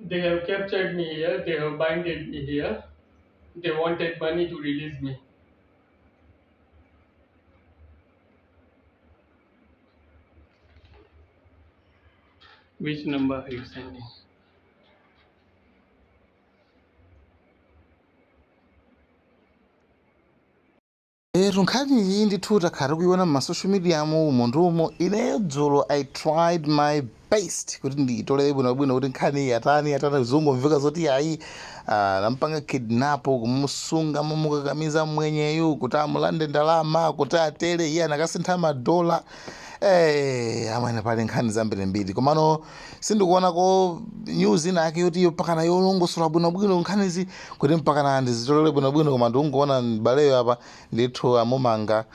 They have captured me here, they have binded me here. They wanted money to release me. Which number are you sending? Etu, nkhani iyi ndithu takhala tikuiona m'ma social media mu umo ndi umo. Ineyo dzulo I tried my best kuti ndiyitolere bwinobwino kuti nkhani iyi yatani yatani. Zungomveka zoti ayi, nampanga kidnap, kumusunga, mumukakamiza mwenyeyu kuti amulande ndalama kuti atere, iye anakasintha madola. Amwene, pali nkhani zambirimbiri, komano sindikuonako news ina yake yoti mpakana yolongosola bwinobwino nkhanizi kuti mpakana ndizitolere bwinobwino. Koma ndikungoona mbaleyo apa ndithu amumanga,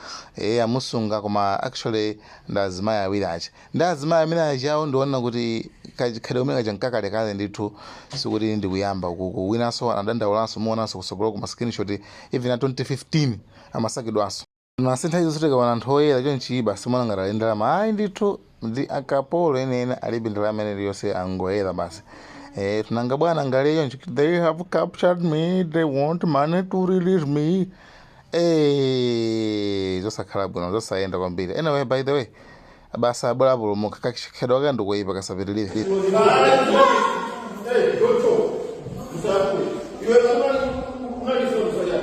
amusunga, koma actually ndi azimayi awiri aja, ndi azimayi amene ajawo. Ndiona kuti kachikhalidwe kumene kaja nkakalekale ndithu, sikuti ndikuyamba ukuku. Winanso anadandaulanso, muonanso kusogolo kuma screenshot, even a 2015 amasakidwanso. Masintha izo, tikaona anthu oyera chonchi basi muona ngati ali ndalama. Ayi ndithu, ndi akapolo enieni, alibe ndalama ene iliyonse, angoyera basi. Tunanga bwana ngale chonchi, "They have captured me, they want money to release me." Zosakhala bwino, zosayenda kwambiri. Anyway, by the way, basa abwera apulumuka. Kakhedwa kake ndikuyipa, kasapitilire. Hey, don't talk. Iwe unalisoma ya.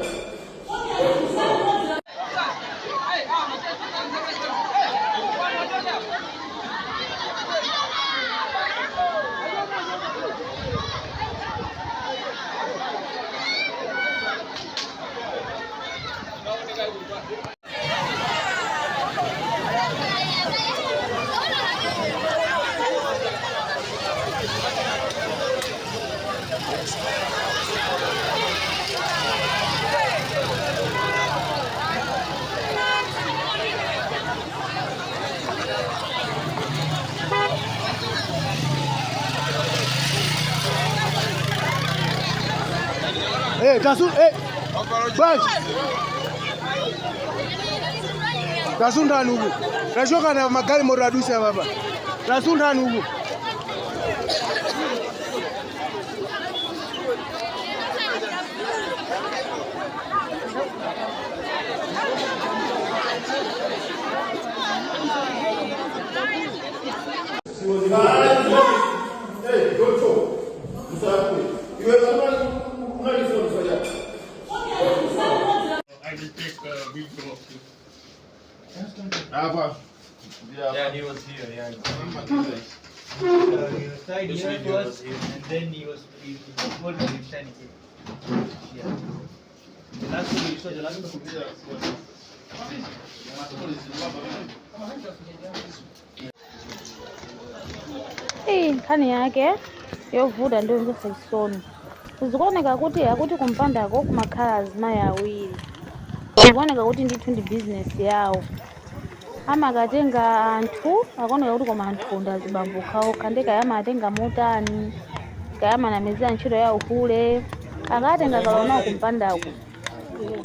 Tasu, bwanji. Tasunthani uku. Tachokani, magalimoto aduse apapa. Tasunthani uku. Hey, don't talk. Usakwe. Iwe unalisoma ya. I will take a video of you. Hapa. Yeah, he was here. Yeah. He was tied This here video first, was here. And then he was told to return here. Yeah. The last one you saw, the last one. Iyi nkhani yake yovuta ndi yomvetsa chisoni. Zikuoneka kuti akuti kumpandako kumakhala azimayi awiri. Zikuoneka kuti ndithu ndi bizinesi yawo, amakatenga anthu. Akuoneka kuti koma anthu ndi azibambo okhaokha, ndi kaya amatenga motani, kaya amanamizira ntchito ya uhule. Akatenga kalowa nawo kumpandako,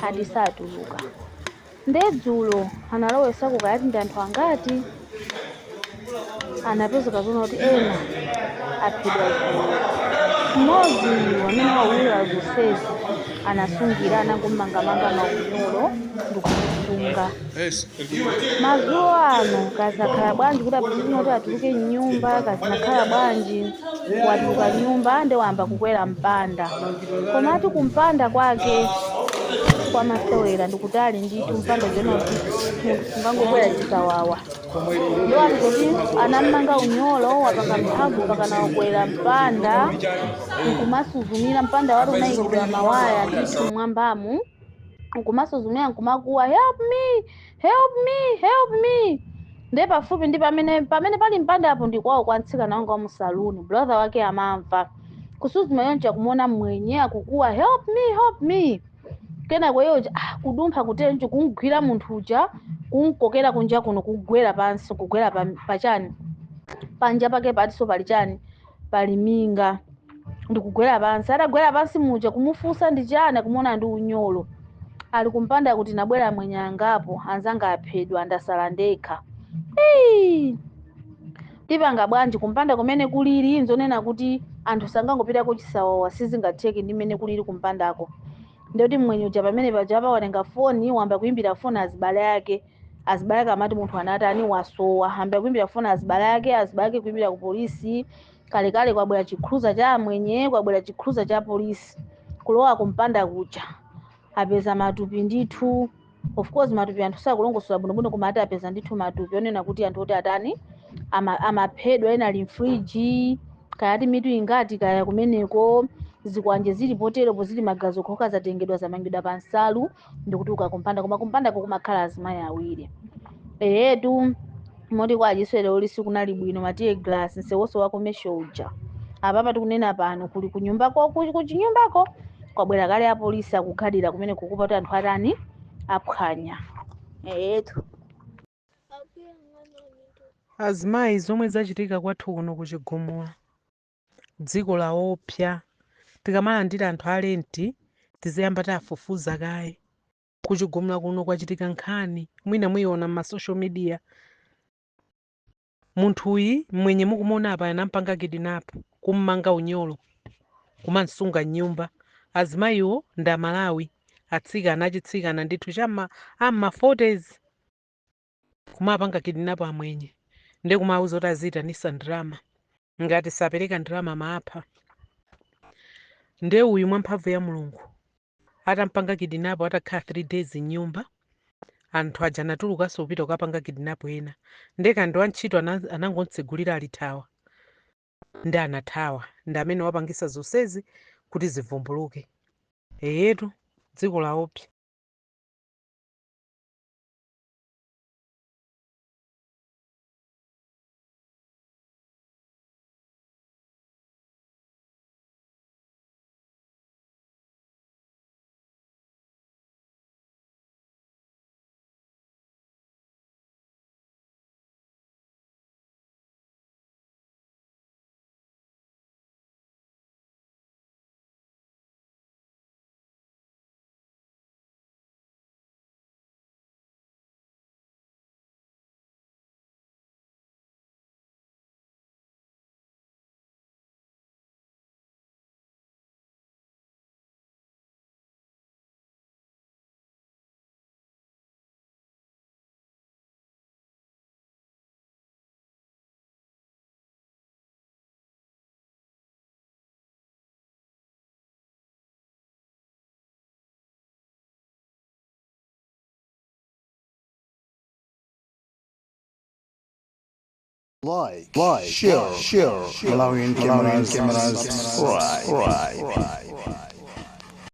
ati satuluka. Ndedzulo analowesako kayati ndi anthu angati, anapezeka zoona kuti ena aphedwa dzulo. Mmodzi amene waulula zonsezi anasungira, anangommangamanga maunyolo ndikumusunga. Madzulo ano kazakhala bwanji kuti apitirize kuti atuluke mnyumba? Kazinakhala bwanji? Watuluka nyumba ndi wayamba kukwera mpanda, komati kumpanda kwake kwamasewera ndikutali ndithu. Mpanda jena kuti munthu sungangokwera chisawawa. Ndiwo ati kuti anammanga unyolo, wapanga mphamvu mpakana wakwera mpanda nkumasuzumira. Mpanda wati unayikidwa mawaya ndithu mmwambamu, nkumasuzumira, nkumakuwa, "Help me, help me, help me!" Ndiye pafupi ndi pamene pali mpanda apo ndi kwawo kwa mtsikana wanga wa mu saluni. Brother wake amamva kusuzuma yonje, kumuona mwenye akukuwa, "Help me, help me!" Kenako iye uja, kudumpha kutenjo, kumgwira munthu uja, kumkokera kunja kuno, kugwera pansi, kugwera pachani, panja pake patiso pali chani, pali minga, ndikugwera pansi. Atagwera pansi muja, kumufunsa ndi chani, kumuona ndi unyolo ali kumpanda, kuti nabwera mwenye angapo, anzanga aphedwa, ndasala ndekha. Ii! Tipanga bwanji kumpanda kumene kulili? Nzonena kuti anthu sangangopita kuchisawawa, sizingatheke ndi mmene kulili kumpandako. Ndiyoti mmwenye uja pamene pajapa watenga foni, wamba kuimbira foni azibale ake. Azibale ake amati munthu anatani, wasowa. Amba kuimbira foni azibale ake, azibale ake kuimbira ku polisi. Kalekale kwabwera chikhuza cha amwenye, kwabwera chikhuza cha polisi. Kulowa kumpanda kuja apeza matupi ndithu. Of course matupi anthu sakulongosola bwinobwino, koma ati apeza ndithu matupi onena kuti anthu oti atani, amaphedwa, ena ali mfriji, kaya ati mitu ingati, kaya kumeneko zikwanje zili poteropo, zili magazi okhoka, zatengedwa, zamangidwa pa nsalu ndikutuluka kumpanda. Koma kumpandako kumakhala azimayi awiri eyetu. Moti kwa achiswere uli sikunali bwino, ma tear gas, nsewonso wa commercial uja. Apapa tikunena pano kuli kunyumbako, kuchinyumbako kwabwera kale apolisi, akukhalira kumene kukupa kuti anthu atani, aphwanya eyetu. Azimayi, zomwe zachitika kwathu kuno kuchigumula, dziko laopsa. Tikamalandira anthu a rent tiziyamba tafufuza kaye. Kuchigumula kuno kwachitika nkhani, mwina muyiona m'ma social media. Munthuyi mwenye mukumuona apa anampanga kidnap, kummanga unyolo, kumansunga mnyumba. Azimayiwo ndi Amalawi, atsikana, achitsikana ndithu, chamma amma 40s, kumapanga kidnap amwenye ndi kumawuza kuti aziyitanisa ndalama, ngati sapereka ndalama maapha. Nde uyu mwamphamvu ya Mulungu atampanga kidnap, atakhala 3 days mnyumba, anthu aja anatulukanso kupita kukapanga kidnap ena. Nde kandi wantchito anangomtsegulira alithawa, ndi anathawa, ndi amene wapangisa zonsezi kuti zivumbuluke. Eyetu, dziko laopsa. Like, share, Malawian cameras, subscribe.